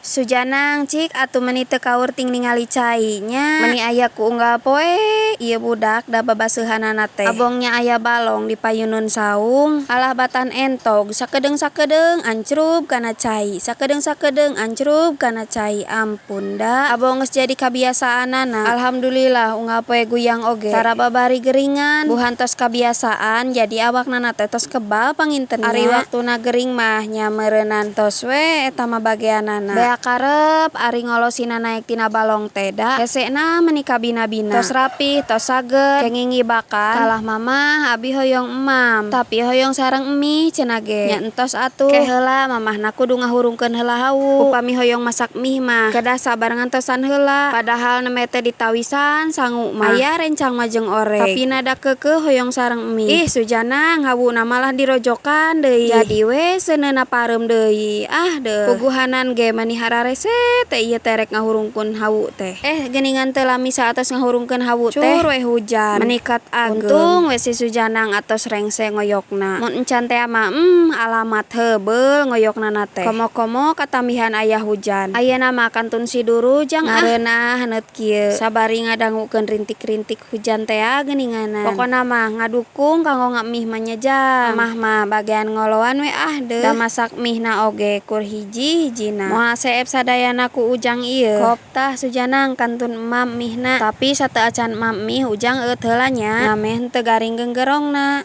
Sujanang cik atuh meuni teu kaurting ningali cai nya. Meuni aya ku unggal poe ieu budak da babaseuhanana teh. Abong nya aya balong di payuneun saung. Alah batan entog sakedeung-sakedeung ancrub kana cai, sakedeung-sakedeung ancrub kana cai, ampun da. Abong geus jadi kabiasaanana. Alhamdulillah unggal poe guyang oge tara babari geringan. Buhan tos kabiasaan jadi awakna teh tos kebal panginten nya. Ari waktuna gering mah nya meureunan tos we eta mah bageanana. Beak karep ari ngolosina naek tina balong teh da hesena meuni kabina-bina. Tos rapih tos saged kenging ngibakan kalah mamah abi hoyong emam tapi hoyong sareng mie cenah ge nya entos atuh. Ke heula mamahna kudu ngahurungkeun heula hawu. Upami hoyong masak mie mah kedah sabar ngantosan heula. Padahal nembe teh ditawisan sangu mah. Aya rencang mah jeung oreg tapi nada keukeuh hoyong sareng mie. Ih Sujanang hawuna malah dirojokan deui. Jadi we seuneuna pareum deui. Ah deuh. Puguhanan ge mani hararese teh ieu teh rek ngahurungkeun hawu teh. Eh geuningan teu lami saatos ngahurungkeun hawu teh cur we hujan menikat ageung. Untung we si Sujanang atos rengse ngoyokna. Mun encan tea mah alamat heubeul ngoyokna teh. Komo-komo katambihan aya hujan. Ayeuna mah kantun si durujang ah. Ngareunah haneut kieu. Sabari ngadangukeun rintik-rintik hujan tea geuninganan. Pokona mah ngadukung kanggo ngamih mah nya jang. Mamah mah bagean ngoloan we ah deuh. Da masak mihna oge kur hiji-hijina. Moal seep sadayana ku Ujang ieu. Kop tah Sujanang kantun emam mihna. Tapi sateuacan emam mih Ujang eueut heula nya. Ngameh henteu garing genggerongna.